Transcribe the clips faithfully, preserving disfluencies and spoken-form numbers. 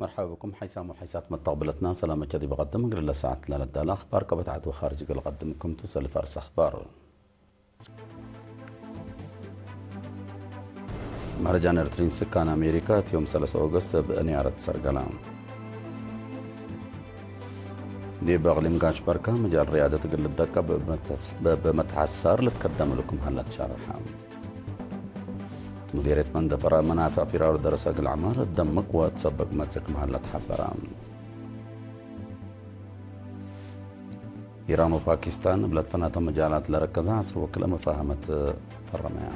መርሐበ ብኩም ሐይሳም ወሐይሳት መተቅብለትና፣ ሰላመ ዲብ ቀድም እግል ለሰዓት ለለዳለ አኽባር ቀበት ዐድ ወኻርጅ እግል ቀድምኩም ቱ። ሰልፍ አርስ አኽባር። መህረጃን ኤርትሪን ስካን አሜሪካ እት ዮም ሰለስ ኦገስት እብ ንያረት ሰርገላ። ዲብ አቅሊም ጋሽ በርካ መጃል ርያደት እግል ልደቀብ እብ መትሐሳር ልትከደም እልኩም ሀለ ትሸርሐ። ሙዲርየት መንደፈረ መናፍዕ ፊራሩ ደረሰ እግል ዐማር እት ደምቅ ወእት ሰብቅ መጽእ ክም ሀለ ተሐበረ። ኢራን ወፓኪስታን እብ ለተናተ መጃላት ለረከዘ ዐስር ወክልኤ መፋህመት ፈረመያ።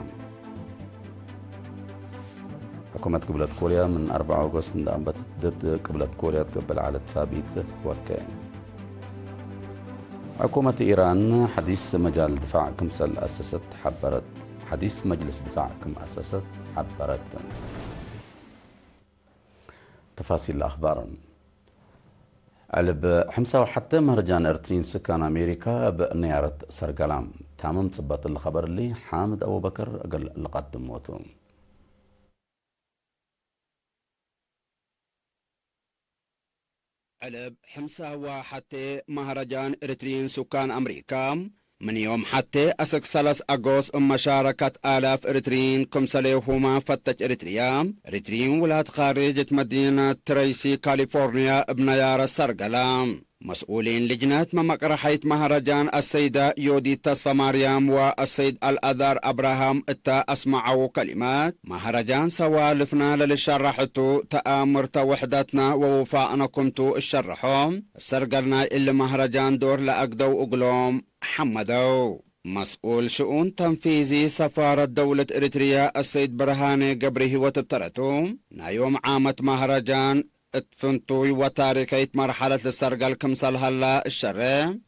ሕኩመት ቅብለት ኮርያ ምን አርበዕ ኦገስት እንደ አንበተት ድድ ቅብለት ኮርያ ትገብእ ለዐለት ሳቢት ወድቀ። ሕኩመት ኢራን ሐዲስ መጃል ድፋዕ ክምሰል አሰሰት ሐበረት። ሐዲስ መጅልስ ድፋዕ ክም አሰሰት ሐበረት። ተፋሲል አኽባር። እብ ሕምሳ ወሐቴ መህረጃን ኤርትሪን ስካን አሜሪካ እብ ንያረት ሰርገላ። ታምም ጽበጥ እሊ ኸበር እሊ ሓምድ አቡበከር እግል ልቀድሞ ቱ። ዕልብ ሕምሳ ወሐቴ መህረጃን ኤርትሪን ሱካን አምሪካ፣ ምን ዮም ሐቴ አስክ ሰለስ አጎስት እብ መሻረከት አላፍ ኤርትሪን ክምሰሌሁመ ፈተች ኤርትርያ፣ ኤርትሪን ውላድ ካርጅ እት መዲነት ትረይሲ ካሊፎርንያ እብ ነያረት ሰርገላ። መስኡሊን ልጅነት መመቅረሐይት መህረጃን አሰይደ ዮዲት ተስፈማርያም ወአሰይድ አልአዛር አብርሃም እተ አስመዐው ከሊመት፣ መህረጃን ሰዋልፍነ ለልሸረሕ ቱ፣ ተአምርተ ውሕደትነ ወውፋቅነ ክምቱ እሸርሖ፣ እሰርገል ናይ እሊ መህረጃን ዶር ለአግደው እግሎም ሐመደው። መስኡል ሽኡን ተንፊዚ ሰፋረት ደውለት ኤሪትርያ አሰይድ ብርሃኔ ገብረሂወት እብ ተረቱ፣ ናይ ዮም ዓመት መህረጃን እት ፍንቱይ ወታሪከይት መርሐለት ልሰርገል ክምሰል ሀላ እሸሬ፣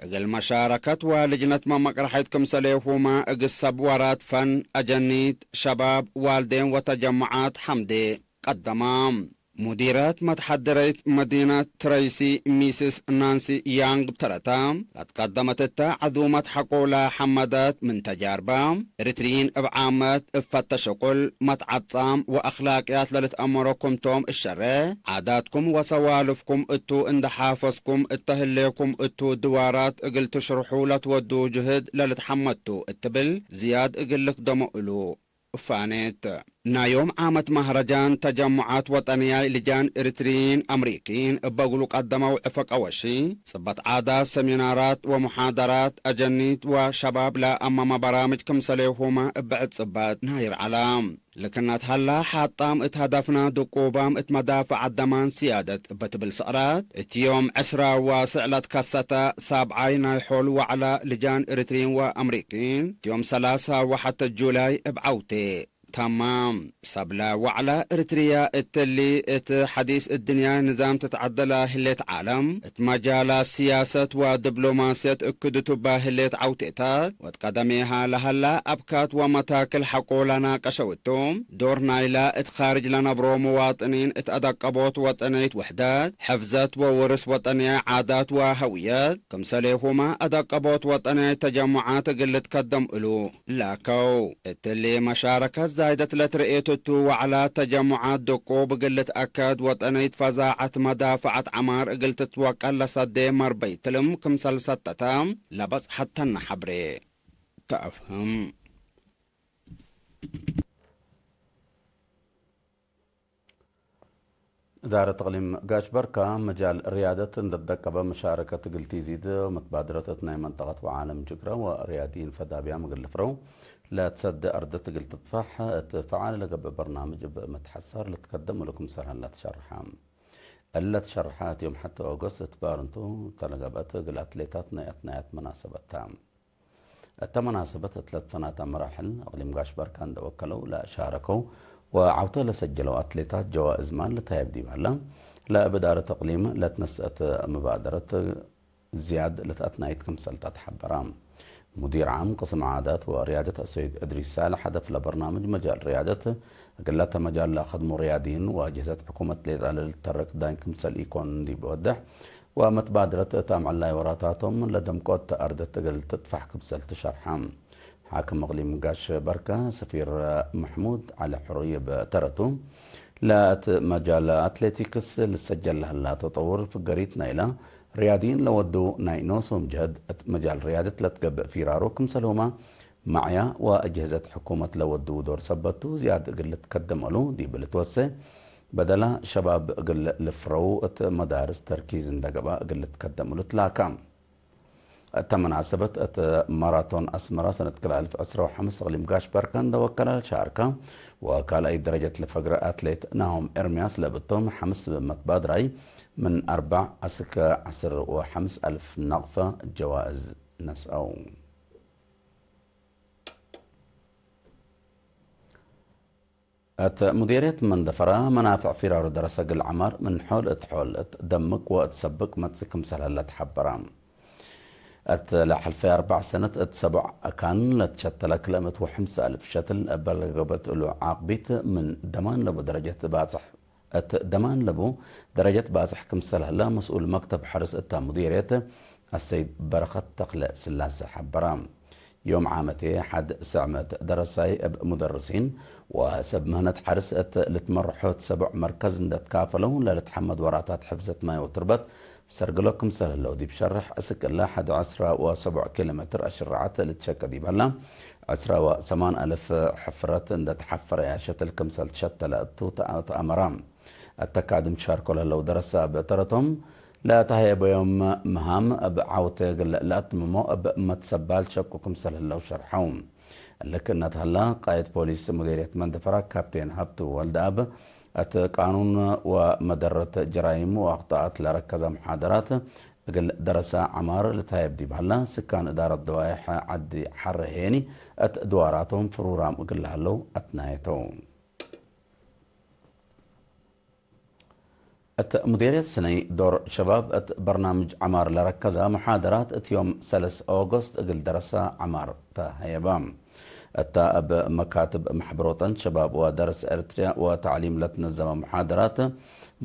እግል መሻረከት ወልጅነት መመቅረሐይት ክምሰሌሁመ እግል ሰብ ወራት ፈን፣ አጀኒት፣ ሸባብ፣ ዋልዴን ወተጀሙዓት ሐምዴ ቀደማ። ሙዲረት መትሐደረይት መዲነት ትረይሲ ሚስስ ናንሲ ያንግ ብተረታ፣ ለትቀደመት እተ ዐዙመት ሐቆለ ሐመደት ምን ተጃርባ፣ ኤሪትርዪን እብ ዓመት እብ ፈተ ሽቁል፣ መትዓጻም ወአክላቅያት ለልትአመሮ ክምቶም እሸሬ፣ ዓዳትኩም ወሰዋልፍኩም እቱ እንደ ሓፈዝኩም እተ ህሌኩም እቱ ድዋራት እግል ትሽርሑ ለትወዱ ጅህድ ለልትሐመድ ቱ እት ብል ዝያድ እግል ልክደሞ እሉ። ፋኔት። ናይ ዮም ዓመት መህረጃን ተጀሙዓት ወጠንያይ ልጃን ኤሪትርዪን አምሪኪን እበ እግሉ ቀደመው ዕፈ ቀወሺ፣ ጽበት ዓዳት፣ ሰሚናራት ወሙሓደራት፣ አጀኒት ወሸባብ ለአመመ በራምጅ ክምሰሌሁመ እብ ብዕድ ጽበት ናይር ዐላ። ልክነት ሀላ፣ ሐጣም እት ሀደፍነ ድቁባም እት መዳፍዐት ደማን ስያደት እበ ትብል ሰቅራት፣ እት ዮም ዕስራ ዋስዕ ለትከሰተ ሳብዓይ ናይ ሖል ወዕለ ልጃን ኤሪትርዪን ወአምሪኪን፣ እት ዮም ሰላሳ ወሐተ ጁላይ እብ ዐውቴ ተማም። ሰብለ ወዕለ ኤሪትርያ እትሊ፣ እት ሐዲስ እድንያይ ንዛም ትትዐደለ ህሌት ዓለም፣ እት መጃላት ስያሰት ወድብሎማስየት እክዱ ቱባ ህሌት ዐውቴታት፣ ወትቀደሜሃ ለሀላ አብካት ወመታክል ሐቆ ለናቀሸው እቱ፣ ዶር ናይላ እት ካርጅ ለነብሮ መዋጥኒን እት አደቀቦት ወጠንያይት ውሕደት፣ ሕፍዘት ወውርስ ወጠንያይ ዓዳት ወሀውየት፣ ክምሰሌሁመ አደቀቦት ወጠንያይት ተጀሙዓት እግል ልትከደም እሉ። ላከው። እትሊ መሻረከት ዛይደት ለትርኤት እቱ፣ ወዐላት ተጀሙዓት ድቁብ እግል ልትአከድ ወጠንይት ፈዛዐት መዳፍዐት ዐማር እግል ትትወቀል ለሰዴ መርበይ ትልም ክምሰል ሰተተ ለበጽሐት ተነ ሐብሬ ተአፍህም። እዳረት እቅሊም ጋሽ በርካ፣ መጃል ርያደት እንደ ደቀበ መሻረከት እግል ቲዚድ፣ መትባድረት እት ናይ መንጠቀት ወዓለም ጅግረ ወርያዲን ፈዳብያም እግል ልፍረው፣ ለትሰድ አርደት እግል ትጥፋሕ እት ፈዓል ለገብእ በርናምጅ እብ መትሐሰር ልትከደም ወለክምሰል ሀላ ትሸርሐ። እለ ትሸርሐ እት ዮም ሐቴ ኦገስት እት ባርንቱ ተለገብአት እግል አትሌታት ናይ አትናያት መናሰበት ተ። እተ መናሰበት እት ለትፈናተ መራሕል፣ እቅሊም ጋሽ በርካ እንደ ወከለው ለሻረከው ወዐውተ ለሰጀለው አትሌታት ጀዋእዝ ማል ልታየብ ዲብ ሀለ፣ ለእብ እዳረት እቅሊም ለትነስአት መባደረት ዝያድ ለተአትናይት ክምሰል ተአትሐበረ። ሙዲር ዓም ቅስም ዓዳት ወርያደት አሰይድ እድሪስ ሳልሕ፣ ሀደፍ ለበርናምጅ መጃል ርያደት፣ እግለተ መጃል ለአከድሞ ርያድይን ወአጅህዘት ሕኩመት ሌጣ ለልተረክ ዳይን ክምሰል ኢኮን እንዲ ብወድሕ፣ ወመትባድረት እት አምዕል ናይ ወራታቶም ለደምቆት ተአርደት እግል ትጥፋሕ ክምሰል ትሸርሐ። ሓክም እቅሊም ጋሽ በርካ ሰፊር መሕሙድ ዐሊ ሕሩይ እብ ተረቱ፣ ለእት መጃል አትሌቲክስ ልሰጀል ለህላ ተጠውር ፍገሪት ናይላ ርያድይን ለወዱ ናይ ኖሶም ጀህድ እት መጃል ርያደት ለትገብእ ፊራሮ ክምሰልሁመ መዕያ ወአጅህዘት ሕኩመት ለወዱ ዶር ሰበት ቱ ዝያድ እግል ልትከደም እሉ ዲብ ልትወሴ በደላ ሸባብ እግል ልፍረው እት መዳርስ ተርኪዝ እንደ ገብአ እግል ልትከደም እሉ ትላካ። እተ መናሰበት እት ማራቶን አስመራ ሰነት ክልኤ አልፍ ዕስራ ወሐምስ እቅሊም ጋሽ በርከ እንደ ወከለ ሻርካ ወካልኣይ ደረጀት ለፈግረ አትሌት ናሆም ኤርምያስ ለብቶም ሐምስ መትባድራይ ምን አርበዕ አስከ ዐስር ወሐምስ አልፍ ነቅፈ ጀዋእዝ ነስአው። እት ሙዴርየት መንደፈራ መናፍዕ ፊራሩ ደረሰ እግል ዐማር ምን ሖል እት ሖል እት ደምቅ ወእት ሰብቅ መጽእ ክምሰል ሀለ ተሐበረ። እት ለሐልፈ አርበዕ ሰነት እት ሰቦዕ አካን ለትሸተለ ክልኤ ምእት ወሐምሳ አልፍ ሸትል እበ ለገብአት እሉ ዓቅቢት ምን ደማን ለቡ ደረጀት ባጽሕ እት ደማን ለቡ ደረጀት ባጽሕ ክምሰል ህለ መስኡል መክተብ ሐርስ እተ ሙዲርየት አሰይድ በረኸት ተክለ ስላሰ ሐበረ። ዮም ዓመቴ ሐድ ስዕመት ደረሳይ እብ ሙደርሲን ወሰብ ምህነት ሐርስ እት ልትመርሖ እት ሰቦዕ መርከዝ እንደ ትካፈለው ለልትሐመድ ወራታት ሕፍዘት ማይ ወትርበት ሰርግሎ ክምሰል ህለው ዲብ ሸርሕ፣ እስክ እለ ሐድ ዕስራ ወሰቦዕ ኪሎ ሜትር አሽረዐት ልትሸቀ ዲብ ህላ፣ ዕስራ ወሰማን አልፍ ሕፍረት እንደ ተሐፈረያ ሸትል ክምሰል ትሸተለ እቱ ተአ-፣ ተአመራ። እተ ካድም ትሻርኮ ለህለው ደረሰ እብ ተረቶም፣ ለተሀየበዮም መሃም እብ ዐውቴ እግል ለአትምሞ እብ መትሰባል ሸቁ ክምሰል ህለው ሸርሐው። እሊ ክእነት ሀላ፣ ቃእድ ፖሊስ ሙዴርየት መንደፈራ ካፕቴን ሀብቱ ወልደአብ፣ እት ቃኑን ወመደረት ጀራይም ወአክጠአት ለረከዘ መሓደራት እግል ደረሰ ዐማር ልትሀየብ ዲብ ሀላ፣ ስካን እዳረት ደዋይሕ ዐዲ ሐረ ሄኒ እት ድዋራቶም ፍሩራም እግል ለሀለው አትናየተው። እት ሙዴርየት ስነይ ዶር ሸባብ እት በርናምጅ ዐማር ለረከዘ መሓደራት እት ዮም ሰለስ ኦገስት እግል ደረሰ ዐማር ተሀየበ። እተ እብ መካትብ መሕበር ወጠን ሸባብ ወደረሰ ኤርትርያ ወተዕሊም ለትነዘመ መሓደራት፣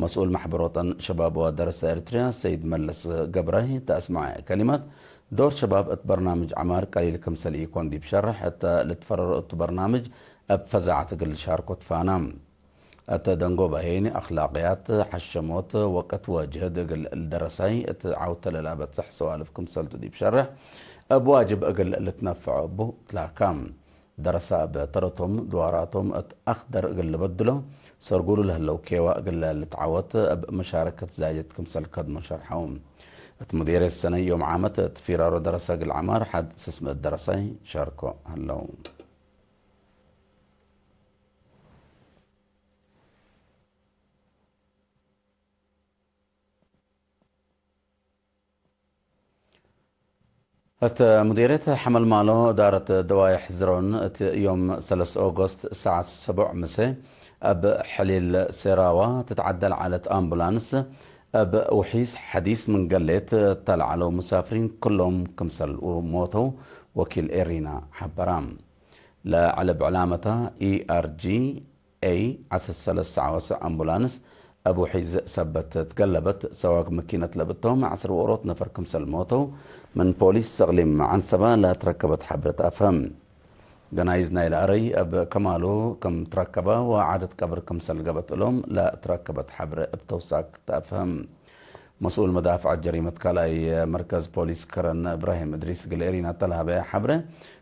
መስኡል መሕበር ወጠን ሸባብ ወደረሰ ኤርትርያ ሰይድ መለስ ገብረይ ተአስመዐ ከሊማት፣ ዶር ሸባብ እት በርናምጅ ዐማር ቀሊል ክምሰል ኢኮን ዲብ ሸርሕ፣ እተ ልትፈረሮ እቱ በርናምጅ እብ ፈዛዐት እግል ልሻርኮ ትፋና። እተ ደንጎበ ሄኒ አክላቅያት፣ ሐሸሞት፣ ወቅት ወጅህድ እግል ልደረሳይ እት ዐውተ ለለአበጽሕ ሰዋልፍ ክምሰልቱ ዲብ ሸርሕ፣ እብ ዋጅብ እግል ልትነፈዖ እቡ ትላካ። ደረሰ እብ ተረቶም ድዋራቶም እት አክደር እግል ልበድሎ፣ ሰርጉሉ ለህለው ኬዋ እግል ልትዐወት እብ መሻረከት ዛይደት ክምሰል ከድሞ ሸርሐው። እት ሙዴርየት ሰነይ ዮም ዓመት እት ፊራሮ ደረሰ እግል ዐማር ሐድ ስስ ምእት ደረሳይ ሻርኮ ሀለው። እት ሙዴርየት ሐመልማሎ እዳረት ደዋይሕ ዝሮን እት ዮም ሰለስ ኦገስት ሰዓት ሰቦዕ ምሴ እብ ሕሊል ሴራዋ ትትዐደል ዐለት አምቡላንስ እብ ውሒዝ ሐዲስ ምን ገሌት እተ ለዐለው ሙሳፍሪን ክሎም ክምሰል ሞተው ወኪል ኤሪና ሐበራ። ለዐለ ብዕላመታ ኢ አር ጂ ኤይ ዐስር ሰለስ ሰዓት ወሰዕ አምቡላንስ እብ ውሒዝ ሰበት ትገለበት። ሰዋግ መኪነት ለብቶም ዐስር ወኦሮት ነፈር ክምሰል ሞተው ምን ፖሊስ እቅሊም ዐንሰበ ለትረከበት ሐብረት አፍህም። ገናይዝ ናይለ አረይ እብ ከማሉ ክም ትረከበ ወዓደት ቀብር ክምሰል ገብአት እሎም ለትረከበት ሐብረ እብ ተውሳክ ተአፍህም። መስኡል መዳፍዐት ጀሪመት ካልኣይ መርከዝ ፖሊስ ከረን እብራሂም እድሪስ እግል ኤሪና እተ ለሀበየ ሐብረ፣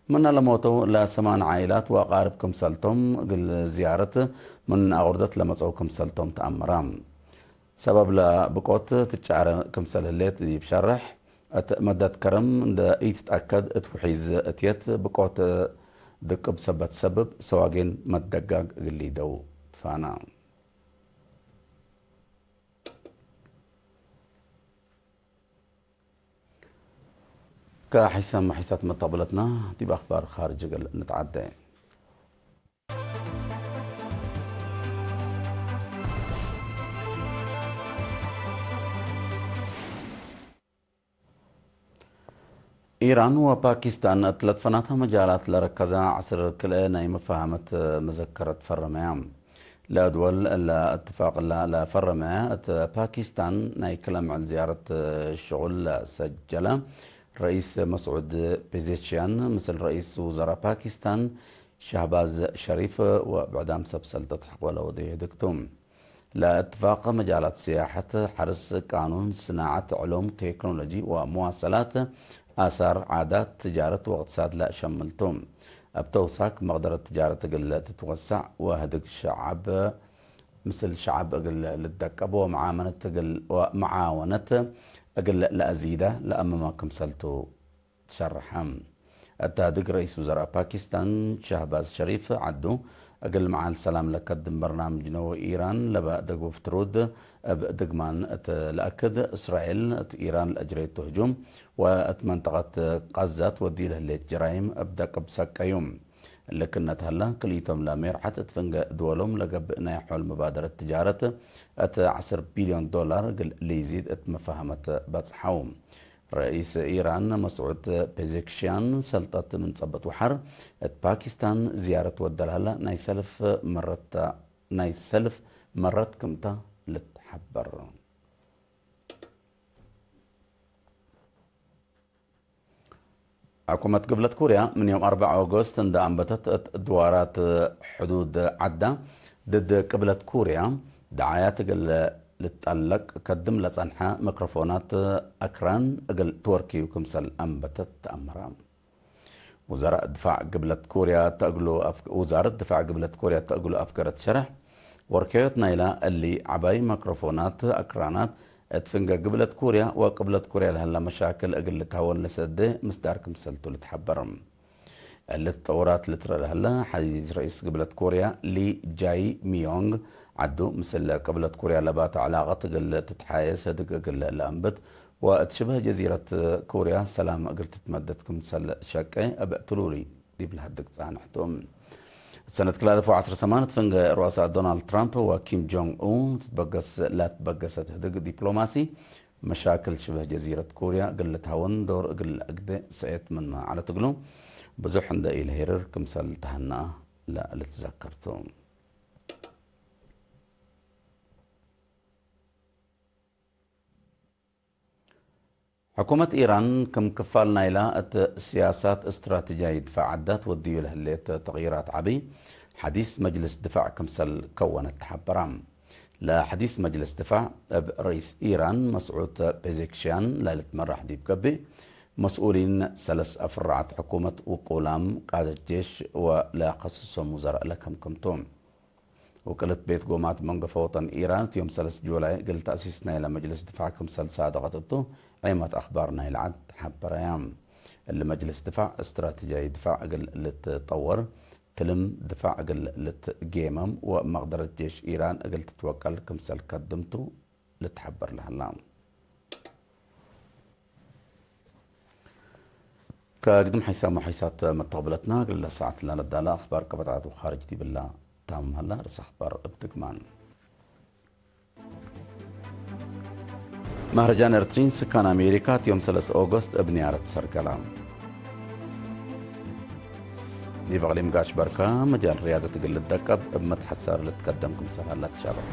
ምነ ለሞተው ለሰማን ዓኢላት ወአቃርብ ክምሰልቶም እግል ዝያረት ምን አቁርደት ለመጸው ክምሰልቶም ተአመራ። ሰበብ ለብቆት ትጫረ ክምሰል ህሌት ዲብ ሸርሕ፣ እት መደት ከረም እንደ ኢትትአከድ እት ውሒዝ እትየት ብቆት ድቅብ ሰበት ሰብብ ሰዋጌን መትደጋግ እግል ሊደው ትፋና። ከሒሰ መሒሰት መተቅብለትና ዲብ አክባር ካርጅ እግል ንትዓደ። ኢራን ወፓኪስታን እት ለትፈናተ መጃላት ለረከዘ ዐስር ክልኤ ናይ መፋሀመት መዘከረት ፈረመያ። ለአድወል እለ እትፋቅ እለ ለፈረመ እት ፓኪስታን ናይ ክለ ምዕል ዝያረት ሽቁል ለሰጀለ ረኢስ መስዑድ ፔዜሽያን ምስል ረኢስ ውዘራ ፓኪስታን ሻህባዝ ሸሪፍ ወብዕዳም ሰብ ሰልጠት ሕቆ ለወደዩ ህድግ ቱ። ለእትፋቅ መጃላት ስያሐት፣ ሐርስ፣ ቃኑን፣ ስናዐት፣ ዕሉም፣ ቴክኖሎጂ ወመዋሰላት፣ አሳር፣ ዓዳት፣ ትጃረት ወእቅትሳድ ለአሸምል ቱ። እብ ተውሳክ መቅደረት ትጃረት እግል ትትወሰዕ ወህድግ ሸዐብ ምስል ሸዐብ እግል ልትደቀብ ወመዓመነት እግል፣ ወመዓወነት እግል ለአዚደ ለአምመ ክምሰል ቱ። ትሸርሐ። እት ህድግ ረኢስ ውዘራእ ፓኪስታን ሻህባዝ ሸሪፍ ዐዱ፣ እግል መዓል ሰላም ለከድም በርናምጅ ነው ኢራን ለበ ደጉፍ ትሩድ እብ ድግማን እት ለአክድ፣ እስራኤል እት ኢራን ለአጅሬቱ ህጁም ወእት መንጠቀት ቃዛት ወድዩ ለህሌት ጀራይም እብ ደቅብ ሰቀዩ። እሊ ክነት ሀላ፣ ክልኢቶም ለሜርሐት እት ፍንገ ድወሎም ለገብእ ናይ ሖል መባደረት ትጃረት እት ዐስር ቢልዮን ዶላር እግል ሊዚድ እት መፋሀመት በጽሐው። ረኢስ ኢራን መስዑድ ፔዜሽኪያን ሰልጠት ምን ጸብጥ ወሐር እት ፓኪስታን ዝያረት ወደ ለሀለ ናይ ሰልፍ መረት፣ ናይ ሰልፍ መረት ክምተ ልትሐበር። ሕኩመት ግብለት ኩርያ ምን ዮም አርበዕ ኦጎስት እንደ አንበተት እት ድዋራት ሕዱድ ዐዳ ድድ ቅብለት ኩርያ ደዓያት እግል ልትጠለቅ ከድም ለጸንሐ ሚክሮፎናት አክራን እግል ትወርክዩ ክምሰል አንበተት ተአመረ። ውዘራእ ድፋዕ ግብለት ኮርያ ተእግሉ አፍ-፣ ውዛረት ድፋዕ ግብለት ኮርያ ተእግሉ አፍገረት ሸርሕ፣ ወርክዮት ናይላ እሊ ዐባይ ማክሮፎናት አክራናት እት ፍንገ ግብለት ኮርያ ወቅብለት ኮርያ ለሀላ መሻክል እግል ልትሀወን ለሰዴ ምስዳር ክምሰልቱ ልትሐበር። እሊ ተጠውራት ልትረአ ለሀለ ሐዲስ ረኢስ ግብለት ኮርያ ሊ ጃይ ሚዮንግ ዐዱ፣ ምስል ቅብለት ኮርያ ለባተ ዕላቀት እግል ትትሓየስ ህድግ እግል ለአንብት ወእት ሽበህ ጀዚረት ኮርያ ሰላም እግል ትትመደድ ክምሰል ሸቄ እብ እትሉሊ ዲብ ለሀድግ ጻንሕ ቱ። እት ሰነት ክልኤ አልፍ ወዐስር ሰማንት ፍንገ ሩአሳ ዶናልድ ትራምፕ ወኪም ጆንግ ኡን ትትበገስ ላትበገሰት ህድግ ዲፕሎማሲ መሻክል ሽበህ ጀዚረት ኮርያ እግል ልትሀወን ዶር እግል ለአግዴ ሰኤት ምንመ ዐለት እግሉ፣ ብዙሕ እንደ ኢልሄርር ክምሰል ተሀነአ ለልትዘከር ቱ። ሕኩመት ኢራን ክም ክፋል ናይላ እት ስያሳት እስትራተጅያይ ድፋዕ ዐዳት ወድዩ ለህሌት ተቅይራት ዐቢ፣ ሐዲስ መጅልስ ድፋዕ ክምሰል ከወነት ተሐበራ። ለሐዲስ መጅልስ ድፋዕ እብ ረኢስ ኢራን መስዑድ ፔዜሽኪያን ለልትመራሕ ዲብ ገብእ፣ መስኡሊን ሰለስ አፍራዓት ሕኩመት ውቁላም ቃደት ጄሽ ወለከስሶም ውዘራእ ለከምክም ቱ። ውቅልት ቤት ጎማት መንገፈ ወጠን ኢራን እት ዮም ሰለስ ጁላይ እግል ተእሲስ ናይለ መጅልስ ድፋዕ ክምሰል ሳደቀት እቱ ዔመት አክባር ናይለ ዐድ ሐበረያ። እሊ መጅልስ ድፋዕ እስትራተጅያይ ድፋዕ እግል ልትጠወር፣ ትልም ድፋዕ እግል ልትጌመም ወመቅደረት ጄሽ ኢራን እግል ትትወቀል ክምሰል ከድም ቱ ልትሐበር ለሀላ። ከግድም ሐይሳም ወሐይሳት መተቅብለትና፣ እግለ ሰዓት ለነዳለ አኽባር ቀበጣት ወኻርጅ ዲብላ ታምም ሀላ። ርእስ አኽባር እብ ድግማን። መህረጃን ኤርትሪን ስካን አሜሪካ እት ዮም ሰለስ ኦገስት እብ ንያረት ሰርገላ። ዲብ አቅሊም ጋሽ በርካ መጃል ርያደት እግል ልትደቀብ እብ መትሐሰር ልትቀደም ክምሰል ሀላ ትሻበህ።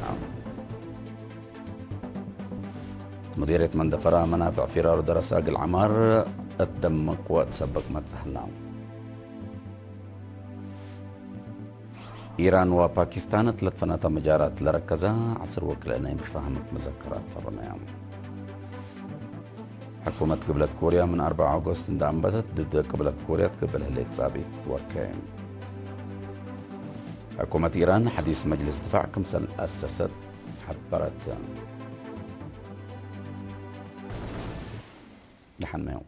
ሙዲርየት መንደፈራ መናፍዕ ፊራሩ ደረሰ እግል ዐማር እት ደምቅ ወእት ሰበቅ መጽእ ሀላ። ኢራን ወፓኪስታን እት ለትፈነተ መጃራት ለረከዘ ዐስር ወክልኤ ናይ መፋህመት መዘከራት ፈረመያ። ሕኩመት ግብለት ኮርያ ምን አርበዕ ኦገስት እንደ አንበተት ድድ ቅብለት ኮርያ ትገብእ ለህሌት ጻብኢት ወርከየ። ሕኩመት ኢራን ሐዲስ መጅልስ ድፋዕ ክምሰል አሰሰት ሐበረት። ደሐን መዩ።